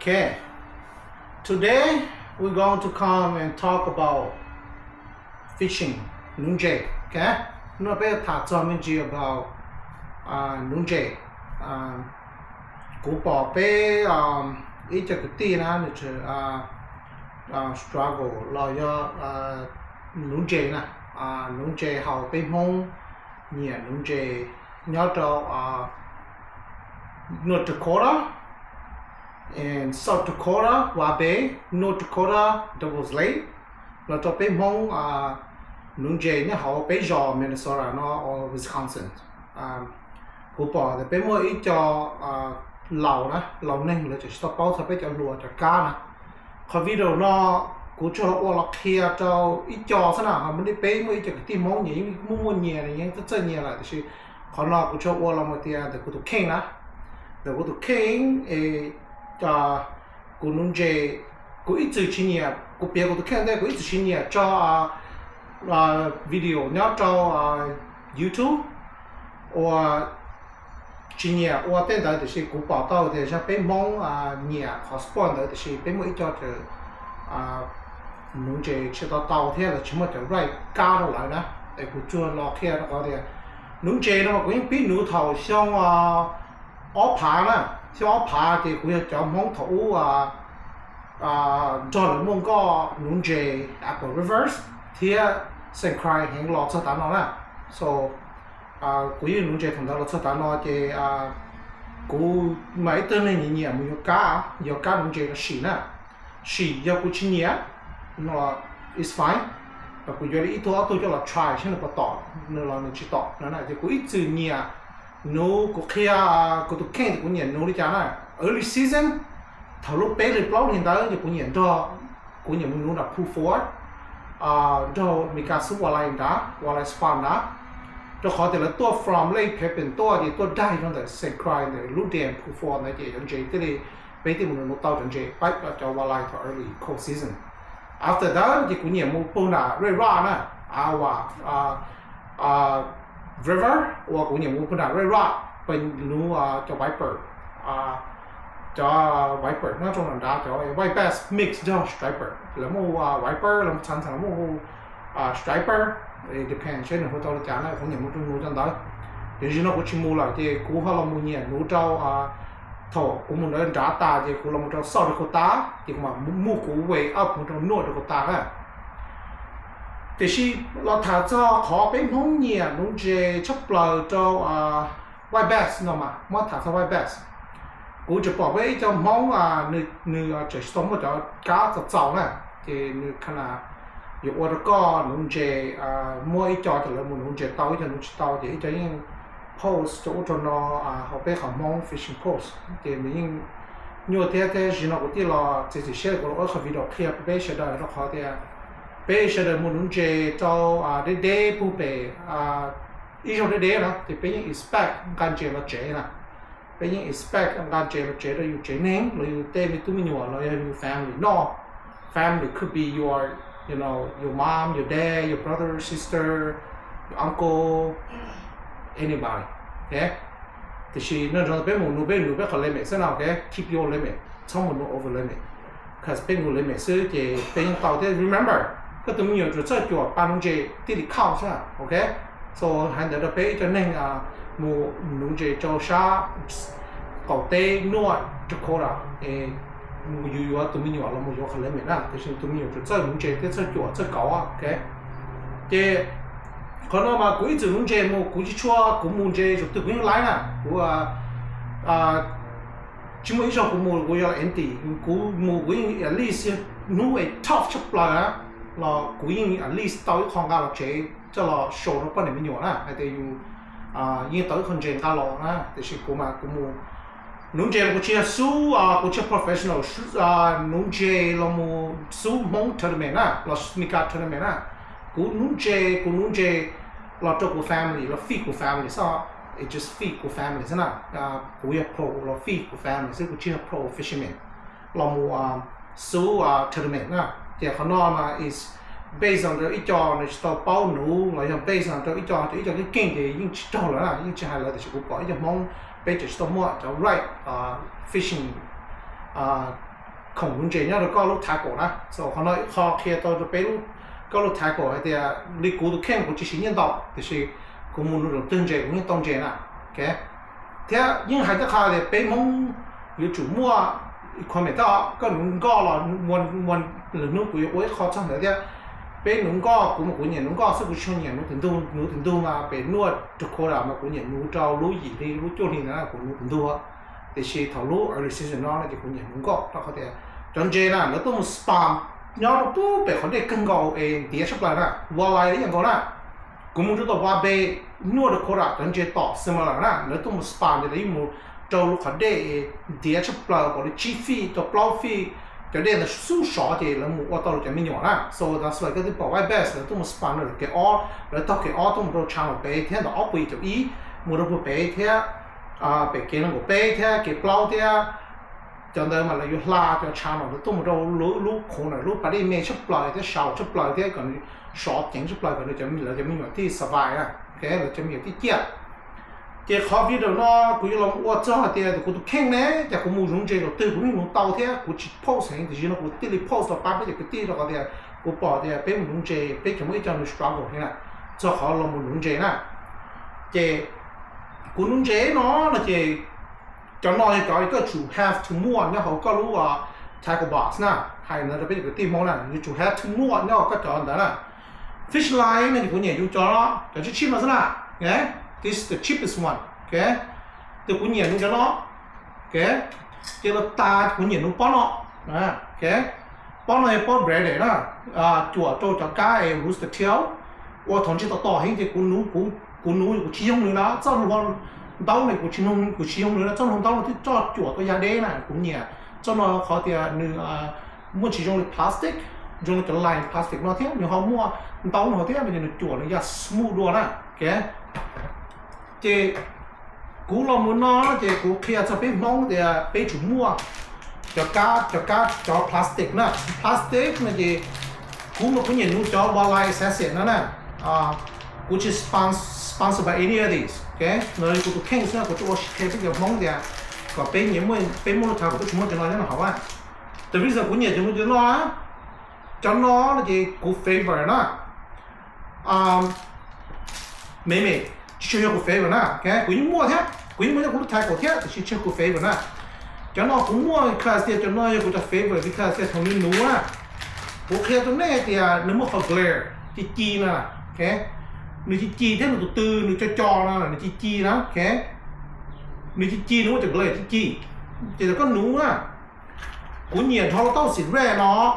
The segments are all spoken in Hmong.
Okay, today we're going to come and talk about fishing, nuv ntses. Okay, hnub no peb yuav tham txog me ntsis about nuv ntses. Kuv pom peb ib co kwv tij na, nws tseem struggle los yog nuv ntses na. Nuv ntses haus, peb Hmoob nyiam nuv ntses nyob rau North Dakota and South Dakota, Wabash, North Dakota, Devils Lake, los rau peb Hmoob nuv ntses nyob hauv peb zos Minnesota no, Wisconsin. Kuv pom tias peb muaj ib co laus na, laus neeg lawv tseem tsis tau paub txog peb cov hluas cov kab na. Qhov video no kuv tsuas los ua los qhia rau ib co xwb na, ho peb muaj ib co kwv tij Hmoob nyias yeej muaj muaj nyias, yeej txawj txawj nyias lawm, tiam sis qhov no kuv tsuas ua los mus tias ntawm kuv tus kheej na, ntawm kuv tus kheej es kuv nuv ntses, kuv ib txwm tsis nyiam, kuv piav kuv tus kheej ntej, kuv ib txwm tsis nyiam tso video nyob rau YouTube uas tsis nyiam ua tej ntawd, tiam sis kuv pom tau tias zaj peb Hmoob nyiam qhov sport ntawd, tiam sis peb muaj ib co nuv ntses tsis tau tau thiab lawv tsis muaj cov right kab rau lawv na. Es kuv tsuas los qhia rau qhov tias nuv ntses no mas kuv yeej pib nuv thaum xyoo ob phav na, xyoo ob phav ces kuv yog cov Hmoob thaum ub nrog lawv muaj nkoj nuv ntses Apple Rivers thiab Saint Croix heev los txog tav no na. So kuv yeej nuv ntses thaum ntawd los txog tav no ces kuv mas ib tug neeg nyiam nyiam mus yuav kab, yuav kab nuv ntses los sim na. Sim yog kuv tsis nyiam no, it's fine, kuv yuav li ib tug ob tug coj los try saib nws puas tom, nws los nws tsis tom no na. Ces kuv ib txwm nyiam nuv, kuv qhia kuv tus kheej tias kuv nyiam nuv li cas na. Early season, thaum lub peb hli plaub hli ntawd ces kuv nyiam nrog, kuv nyiam mus nuv nram Pool Four, nrog Mes Kas xub Walleye nrad, Walleye Spa nrad, rau qhov tias lawv tuaj from Lake Pepin tuaj ces tuaj dive rau ntawm Saint Croix ntawm lub dam Pool Four ntawd ces cov ntses thiaj li, peb thiaj mus nuv tau cov ntses, cov walleye thaum early cold season. After that ces kuv nyiam mus puag nram Red Rock na, Iowa River, uas kuv nyiam mus puag nram Red Rock pem nuv cov viper, cov viper nyob rau nram nrad, cov white bass mix nrog striper, lawv muaj viper, lawv muaj txhua txhua, lawv muaj striper, depend seb nws hu tau li cas na, kuv nyiam mus nuv cov ntawd. Tiam sis no kuv tsis mus lawm ces kuv ho los mus nyiam nuv rau, thaum kuv mus nram nrad tas ces kuv los mus rau South Dakota ces kuv mam move kuv way up mus rau North Dakota na. Tiam sis los tham txog qhov peb Hmoob nyiam nuv ntses tshaj plaws rau white bass no mas muab tham txog white bass. Kuv tseem pom peb ib co Hmoob nws tseem tsis tau muaj cov kab txaus txaus na, ces nws kinda yuav ua rau koj nuv ntses, muaj ib co ces lawv mus nuv ntses tau, ib co nuv tsis tau, ces ib co yeej post rau ub rau no hauv peb qhov Hmoob fishing post, ces nws yeej nyuaj thiab. Thiab zaum no kuv thiaj los txiav txim siab kuv los ua qhov video qhia rau peb sawv daws, rau qhov tias peb sawv daws mus nuv ntses rau deb deb puag pem ib zaug deb deb na, ces peb yeej expect nqa ntses los tsev na. Peb yeej expect nqa ntses los tsev rau yus tsev neeg los yus tej me tub me nyuam los yog yus family noj. Family could be your, you know, your mom, your dad, your brother, sister, your uncle, anybody. Okay? Tiam sis no peb mus nuv, peb nuv peb qhov limit xwb no, okay? Keep your limit, txhob mus nuv over limit. Cause peb nuv limit xwb ces peb yeej tau thiab. Remember, koj tus me nyuam tsuas txawj cuam pa nuv ntses thiaj li count xwb, okay? So hais ntawd rau peb ib co neeg mus nuv ntses rau sab qaum teb North Dakota, yus yuav tus me nyuam los mus yuav qhov limit na, tiam sis tus me nyuam tsuas txawj nuv ntses thiab txawj cuam txawj kauv, okay? Ces qhov no mas kuv ib txwm nuv ntses mus, kuv tsis tshua, kuv mus ntses zaum twg kuv yeej laib na, kuv tsis muaj ib zaug kuv mus kuv yuav empty, kuv mus kuv yeej at least hnub es tough tshaj plaws na, los kuv yeej at least tau ib qho nqa los tsev coj los show rau poj niam me nyuam na, hais tias yus yeej tau ib qho ntses nqa los na. Tiam sis kuv mas kuv mus nuv ntses los kuv tsis yog xub, kuv tsis yog professional nuv ntses los mus xub Hmoob tournament na, los Mes Kas tournament na. Kuv nuv ntses, kuv nuv ntses los rau kuv family, los feed kuv family xwb. It just feed kuv family xwb na. Kuv yog pro los feed kuv family xwb, kuv tsis yog pro fisherman los mus xub tournament na. Ces qhov no mas is based on rau ib co nws tsis tau paub nuv los yog based on rau ib co, ces ib co keej keej ces yeej tsis raug lawm na, yeej tsis hais lawv, tiam sis kuv pom ib co Hmoob peb tseem tsis tau muaj cov right fishing khoom nuv ntses nyob rau koj lub tackle na. So qhov no ib qho qhia tau rau peb lub, koj lub tackle hais tias li kuv tus kheej kuv tsis siv nyiaj ntau, tiam sis kuv mus nuv zaum twg ntses kuv yeej tau ntses na. Ok, thiab yeej hais tau qhov tias peb Hmoob yuav tsum muaj equipment, koj nuv nkoj los, lwm hnub kuv yuav ua ib qho txog ntawd thiab. Peb nuv nkoj, kuv mas kuv nyiam nuv nkoj xwb, kuv tsis nyiam nuv tim ntug. Nuv tim ntug mas pem nuaj Dakota mas kuv nyiam nuv rau lub yim hli lub cuaj hli ntawd kuv nuv tim ntug. Tiam sis thaum lub early season no no ces kuv nyiam nuv nkoj rau qhov tias cov ntses na lawv tuaj mus spawn nyob rau pem qhov dej kawg nkaus es ntiav tshaj plaws na, walleye ib yam nkaus na. Kuv mus rau tom Wabash, nuaj Dakota, cov ntses tom similar na, lawv tuaj mus spawn ces lawv yeej mus rau lub qhov dej ntiav tshaj plaws, pom li tsib feet rau plaub feet, cov dej ntawd xub sov ces lawv mus ua tau lawv cov me nyuam na. So that's why koj twb pom white bass lawv tuaj mus spawn rau kev ob, lawv taug kev ob tuaj mus rau channel pem thiab ntawm ob puas yim caum ib mus rau puag pem thiab, pem kev nees nkaum peb thiab kev plaub thiab. Cov ntawd mas lawv yuav hla cov channel ntawd tuaj mus rau lub, lub corner, lub pas dej me tshaj plaws thiab shallow tshaj plaws thiab kom nws sov ceev tshaj plaws kom nws, lawv cov me nyuam thiaj survive na, lawv cov me nyuam thiaj ciaj. Ces qhov video no kuv yuav los ua txog hais tias kuv tus kheej ne, cas kuv mus nuv ntses thaum twg kuv yeej nuv tau thiab kuv tsis post heev, tiam sis no kuv thiaj li post los pab peb cov kwv tij rau qhov tias kuv pom tias peb mus nuv ntses peb tseem muaj ib co nws struggle li na, txog qhov los mus nuv ntses na. Ces kuv nuv ntses no no ces cov no yog cov koj tsum have to muaj nyob hauv koj lub tackle box na. Hais ntawd rau peb cov kwv tij Hmoob na, yuav tsum have to muaj nyob hauv koj cov ntawd na. Fish line no ces kuv nyiam yus cov, cov cheap cheap no xwb na. This is the cheapest one. Ces kuv nyiam nuv cov no. Ces los tas kuv nyiam nuv pob no. Pob no yog pob branded na, cuam rau cov kab es rooster tail. Ua thaum ntshe tom tom heev ces kuv nuv, kuv nuv kuv tsis yoog nws na, txoj hlua ntaub no kuv tsis, kuv tsis yoog nws na, txoj hlua ntaub no twb coj cuam tau ya deb na, kuv nyiam txoj no qhov tias nws muaj tsis zoo li plastic, zoo li cov line plastic no thiab nws ho muaj ntaub no thiab no ces nws cuam nws ya smooth dua na. Ces kuv los mus no ces kuv qhia txog peb Hmoob tias peb tsum muaj cov kab, cov kab cov plastic na. Plastic no ces kuv mas kuv nyiam nuv cov walleye associate no na. Kuv tsis sponsored by any of these, no kuv tus kheej xwb, kuv tsuas ua qhia peb cov Hmoob tias kom peb nyiam, peb muaj lub thav kom peb tsis muaj cov no nyob rau hauv. The reason kuv nyiam cov no, cov no, cov no no ces kuv favor na. Me me, tsis tshua yog kuv favor na, kuv yeej muaj thiab, kuv yeej muaj nyob kuv lub tackle thiab, tiam sis tsis yog kuv favor na. Cov no kuv muaj because tias cov no yog kuv cov favor because tias thaum nws nuv na, kuv qhia rau nej tias nws muaj qhov glare ci ci na, nws ci ci thiab nws tus tw nws co co no nws ci ci na, nws ci ci, nws muaj cov glare ci ci. Ces thaum koj nuv na, kuv nyiam dhau lub taub xim red no,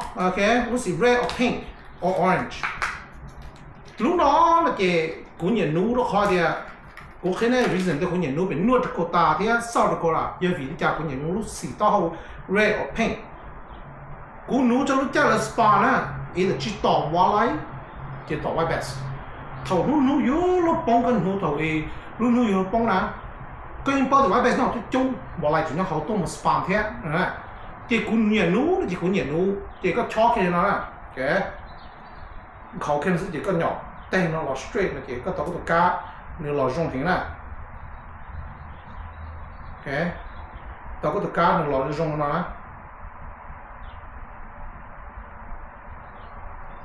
lub xim red or pink or orange. Lub no no ces kuv nyiam nuv rau qhov tias, kuv qhia nej reason tias kuv nyiam nuv pem North Dakota thiab South Dakota yog vim li cas kuv nyiam nuv lub xim taub hau red or pink. Kuv nuv rau lub caij lawv spawn na, either tsis tom walleye ces tom white bass. Thaum lub hnub yuav luag poob, koj nuv thaum lub hnub yuav luag poob na, koj yeej paub tias white bass nyob hauv coob coob, walleye tseem nyob hauv tuaj mus spawn thiab. Ces kuv nyiam nuv no ces kuv nyiam nuv ces koj chob kiag no na, nkhaus kiag xwb ces koj nyom teg no los straight no ces koj tau koj tus kab nws los zoo heev na. Tau koj tus kab nws los zoo no na.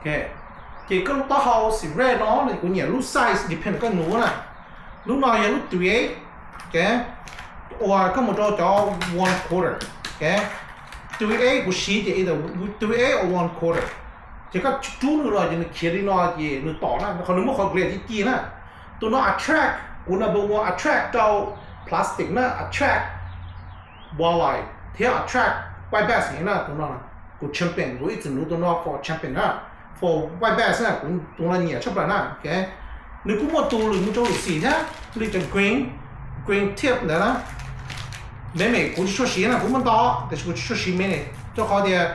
Ces koj lub taub hau xim red no no kuv nyiam lub size depend koj nuv na. Lub no yog lub three eight, uas koj mus rau cov one quarter. Three eight kuv siv ces either three eight or one quarter. Ces koj rub nws los ces nws khiav li no ces nws tom na, qhov nws muaj qhov glare ci ci na. Tus no attract, kuv number one attract rau plastic na, attract walleye thiab attract white bass heev na. Tus no kuv champion, kuv ib txwm nuv tus no for champion na, for white bass na, kuv tus no nyiam tshaj plaws na. Nws kuj muaj tus lwm mus rau lwm xim thiab, li cov green, green tip ntawd na. Me me kuv tsis tshua siv na, kuv muaj ntau tiam sis kuv tsis tshua siv me me, rau qhov tias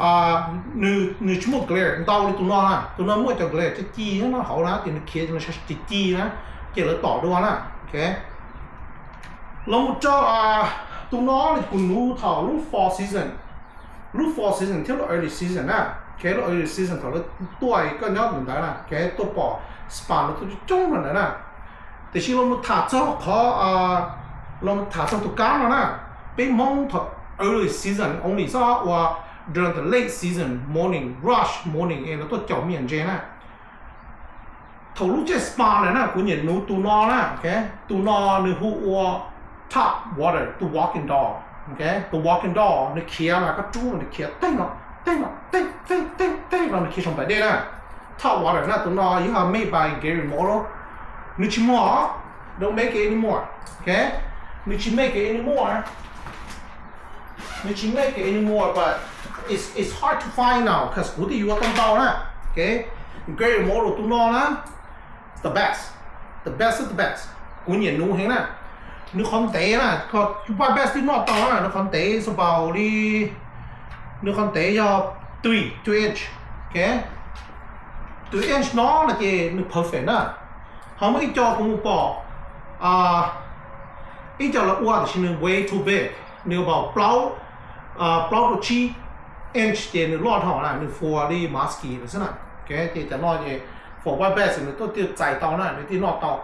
nws tsis muaj glare ntau li tus no na. Tus no muaj cov glare ci ci no hauv na, ces nws khiav ces nws ci ci na, ces lawv tom dua na. Los mus rau tus no kuv nuv thaum lub fall season, lub fall season thiab lub early season na. Lub early season thaum lawv tuaj koj nyob ntawd na, tuaj pom spawn lawv tuaj coob coob ntawd na. Tiam sis los mus tham txog qhov, los mus tham txog tus kab no na, peb Hmoob thaum early season only, xyov ua during the late season morning rush morning es lawv tuaj caum me nyuam ntses na. Thaum lub caij spa lawm na kuv nyiam nuv tus no na, tus no nws hu ua top water, tus walking dog, tus walking dog nws khiav mas koj rub los nws khiav tej no, tej no, tej tej tej tej no nws khiav saum nplaim dej na. Top water na, tus no yog made by Gary Moto, nws tsis muag, don't make it anymore, nws tsis make it anymore. Nws tsis make it anymore, but it's, it's hard to find now, cause kuv twb yuav tau ntau na. Gary Moto tus no na, the best, the best of the best, kuv nyiam nuv heev na. Nws qhov ntev na, white bass twb noj tau na, nws qhov ntev xav npaum li, nws qhov ntev yog three, three inch, three inch no no ces nws perfect na. Ho muaj ib co kuv mus pom, ib co lawv ua tiam sis nws way too big, nws about plaub, plaub rau tsib inch ces nws loj dhau na, nws fuas li musky lawm xwb na. Ces cov no ces for white bass nws tuaj thiaj txais tau na, nws thiaj noj tau.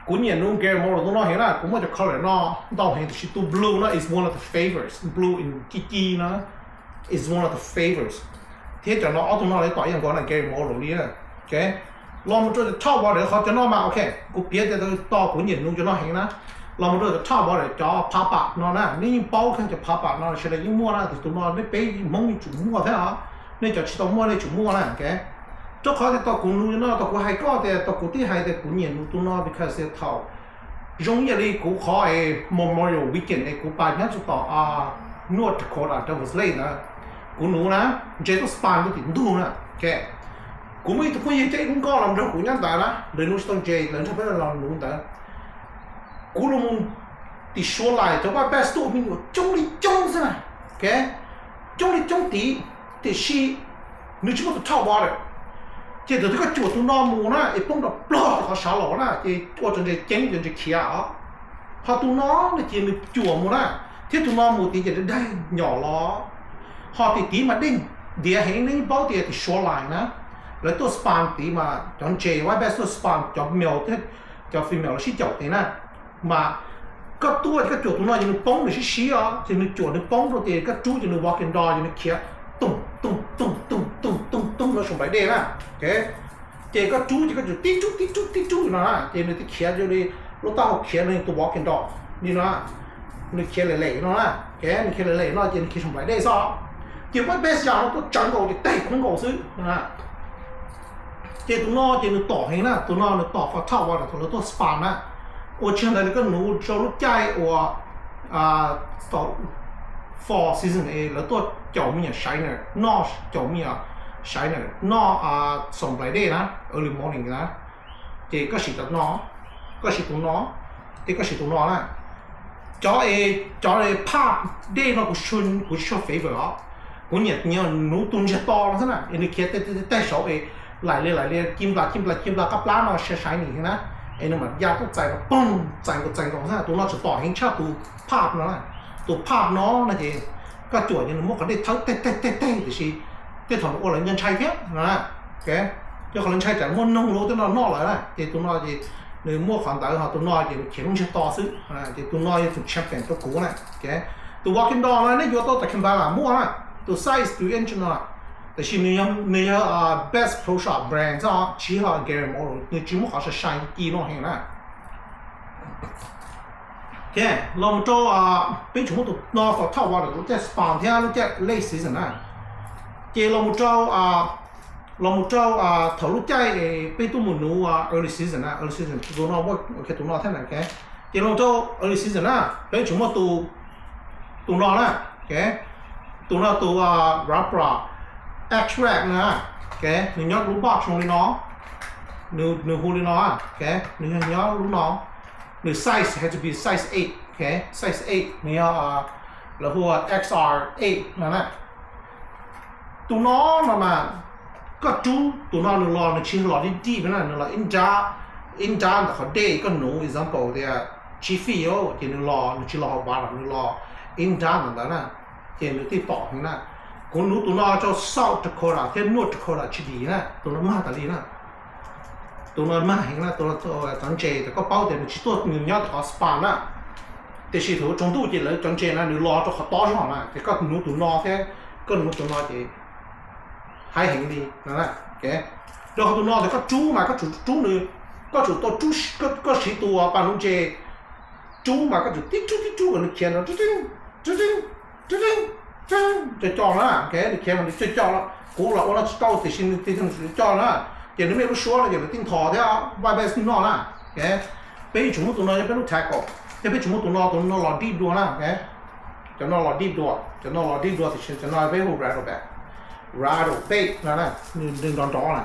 Kuv nyiam nuv Gary Moto tus no heev na, kuv muaj cov color no ntau heev tiam sis tus blue no is one of the favorites, blue in ci ci no is one of the favorites. Thiab cov no ob tug no lawv tom ib yam nkaus na, Gary Moto li na. Los mus rau cov top water, qhov cov no mas ok, kuv piav tias tos kuv nyiam nuv cov no heev na. Los mus rau cov top water, cov pop up no na, nej yeej paub kiag cov pop up no sawv daws yeej muaj na, tus no nej peb Hmoob yeej tsum muaj thiab os. Nej cov tsis tau muaj nej tsum muaj na. Rau qhov tias tos kuv nuv cov no, tos kuv hais koj tias, tos kuv twb hais tias kuv nyiam nuv tus no because thaum zoo ib yam li kuv qhov es Memorial Weekend es kuv pais nyob txog tom North Dakota, Devil's Lake ntawd, kuv nuv na, ntses tuaj spa rau tim ntug na. Kuv muaj ib tug phooj ywg caij ib lub nkoj los nrog kuv nyob ntawd na, lawv nuv tsis tau ntses, lawv nrog peb los nuv ntawd. Kuv los mus tim Suav Lais, cov white bass tuaj me nyuam coob li coob xwb na. Coob li coob tid, tiam sis nws tsis muaj tus top water. Ces thaum twg koj cuam tus no mus na es poob rau plog qhov sav los na ces ua rau ntses ceeb, ua ntses khiav os. Ho tus no no ces nws cuam mus na, thiab tus no mus tid ces daig nyom los. Ho tim tid mas dej ntiav heev, nej paub tias tim Suav Lais na, lawv tuaj spa tid mas cov ntses white bass tuaj spa cov male thiab cov female los sib caum tid na. Mas koj tuaj ces koj cuam tus no ces nws poob nws sib sib os, ces nws cuam nws poob rau ces koj rub ces nws walking dog ces nws khiav tooj tooj tooj tooj tooj tooj tooj rau saum nplaim dej na. Ces koj rub ces koj cuam tib rub tib rub tib rub no na ces nws thiaj khiav li lub taub hau khiav li tus walking dog li no. Nws khiav lem lem no na, nws khiav lem lem no ces nws khiav saum nplaim dej xwb. Ces white bass yam no tuaj tsawv nkaus ces teg koob nkaus xwb. Ces tus no ces nws tom heev na, tus no nws tom for top water, thaum lawv tuaj spa na. Ua tsis ntawd nws koj nuv rau lub caij uas fall season es lawv tuaj caum me nyuam Shiner noj, caum me nyuam Shiner noj saum nplaim dej na, early morning na. Ces koj siv cov no, koj siv tus no, thiab koj siv tus no na. Cov, cov pop dej no kuv, kuv tsis tshua favor os. Kuv nyiam nuv tus ntsiag to no xwb na, es nws khiav tej tej saud es laim li laim li ci nplas ci nplas ci nplas qab plab no sai sai nim na, es nws mam ya tuaj txais no poog, txais nkaus txais nkaus xwb. Tus no tseem tom heev tshaj tus pop no na. Tus pop no no ces koj cuam ces nws muab qhov dej thawb teg teg teg teg tiam sis tej thaum nws ua lawv ntshai ntshai thiab no. Yog qhov lawv ntshai tsam muaj noog lub tej no noj lawm na, ces tus no ces nws muaj qhov ntawd, ho tus no ces nws khiav lub ntsiag to xwb. Ces tus no yog tus champion rau kuv na. Tus walking dog no nej yuav tau tom Kampala muaj na, tus size three inch no, tiam sis nws yog best pro shop brand xwb, tsis yog Gary Moto, nws tsis muaj qhov sai sai ci no heev na. Los mus rau, peb tsuas muaj tus no kom thauj ua lub caij spring thiab lub caij late season na. Ces los mus rau, los mus rau thaum lub caij peb tuaj mus nuv early season na, early season tus no, tus no thiab na. Ces los mus rau early season na, peb tsuas muaj tus no na. Tus no tus Rapala X-Rex na. Nws nyob lub box zoo li no, nws hu li no. Nws yog nyob lub no, nws size has to be size eight, size eight, nws yog, lawv hu ua X R eight no na. Tus no no mas koj rub tus no nws los nws tsis los dib dib na, nws los ib nrab, ib nrab ntawm qhov dej koj nuv, example tias tsib feet ces nws los, nws tsis los hauv bottom, nws los ib nrab ntawm ntawd na, ces nws thiaj tom heev na. Kuv nuv tus no rau South Dakota thiab North Dakota tsis dim na, tus no mag tas li na. Tus no mag heev na, tus no cov ntses tas koj paub tias nws tsis tuaj, nws nyob tom qhov spring na. Tiam sis thaum tsaus ntuj ces lawv cov ntses na nws los rau qhov tob zog na, ces koj nuv tus no thiab koj nuv tus no ces hais heev li no. Rau qhov tus no ces koj rub mas koj tsum rub nws, koj tsum tau, koj siv tus pas nuv ntses rub mas koj tsum tib rub tib rub kom nws khiav no, co co na, nws khiav mas nws co co los kuv los ua no tsis tau tiam sis nws tib co na, ces nws muaj lub suab no ces nws tib nthos thiab White Bass noj na. Peb yuav tsum muab tus no yog peb lub tackle, thiab peb tsum muab tus no, tus no los deep dua na. Cov no los deep dua, cov no los deep dua tiam sis cov no peb hu rattle back, rattle bait no, nws nrov nrov na.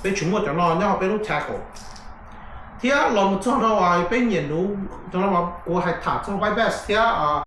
Peb tsum muaj cov no nyob hauv peb lub tackle. Thiab los mus txog rau peb nyiam nuv, cov no kuv hais tham txog White Bass thiab